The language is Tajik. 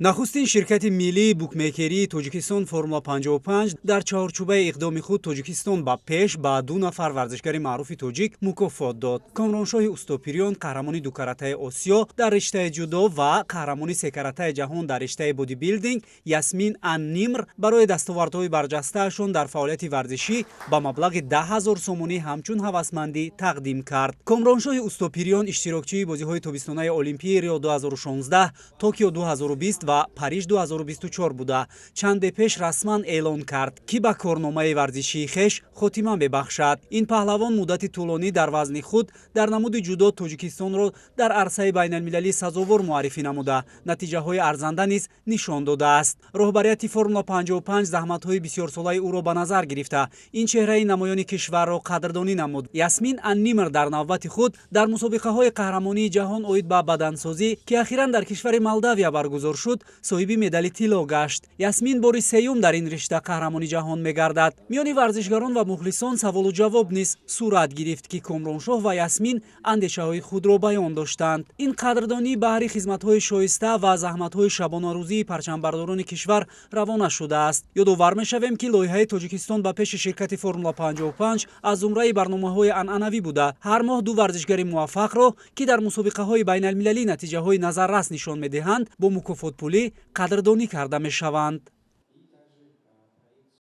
Нахустин ширкати миллии букмекерии Тоҷикистон, Формула 55, дар чаҳорчӯбаи иқдоми худ «Тоҷикистон ба пеш» ба ду нафар варзишгари маъруфи тоҷик мукофот дод. Комроншоҳи Устопириён, қаҳрамони дукаратаи Осиё дар риштаи ҷудо ва қаҳрамони секаратаи ҷаҳон дар риштаи бодибилдинг Ясмин Ан Нимр барои дастовардҳои барҷастаашон дар фаъолияти варзишӣ ба маблағи 10 000 сомонӣ ҳамчун ҳавасмандӣ тақдим кард. Комроншоҳи Устопириён иштирокчии бозиҳои тобистонаи Олимпии Рио 2016, Токио 2020 ва Париж 2024 буда, чанде пеш расман эълон кард, ки ба корномаи варзишии хеш хотима мебахшад. Ин паҳлавон муддати тӯлонӣ дар вазни худ дар намуди ҷудо Тоҷикистонро дар арсаи байналмилалӣ сазовор муаррифӣ намуда, натиҷаҳои арзанда низ нишон додааст. Роҳбарияти Формула 55 заҳматҳои бисёрсолаи ӯро ба назар гирифта, ин чеҳраи намоёни кишварро қадрдонӣ намуд. Ясмин Аннимр дар навбати худ дар мусобиқаҳои қаҳрамонии ҷаҳон оид ба бадансозӣ, ки ахиран дар кишвари Молдавия баргузор шуд, соҳиби медали тилло гашт. Ясмин бори сеюм дар ин ришта қаҳрамони ҷаҳон мегардад. Миёни варзишгарон ва мухлисон саволу ҷавоб низ сурат гирифт, ки Комроншоҳ ва Ясмин андешаҳои худро баён доштанд. Ин қадрдонӣ баҳри хизматҳои шоиста ва заҳматҳои шабонарӯзии парчамбардорони кишвар равона шудааст. Ёдовар мешавем, ки лоиҳаи «Тоҷикистон ба пеши» ширкати Формула 55 аз зумраи барномаҳои анъанавӣ буда, ҳар моҳ ду варзишгари муваффақро, ки дар мусобиқаҳои байналмилалӣ натиҷаҳои назаррас нишон медиҳанд, бо мукофотпулӣ қадрдонӣ карда мешаванд.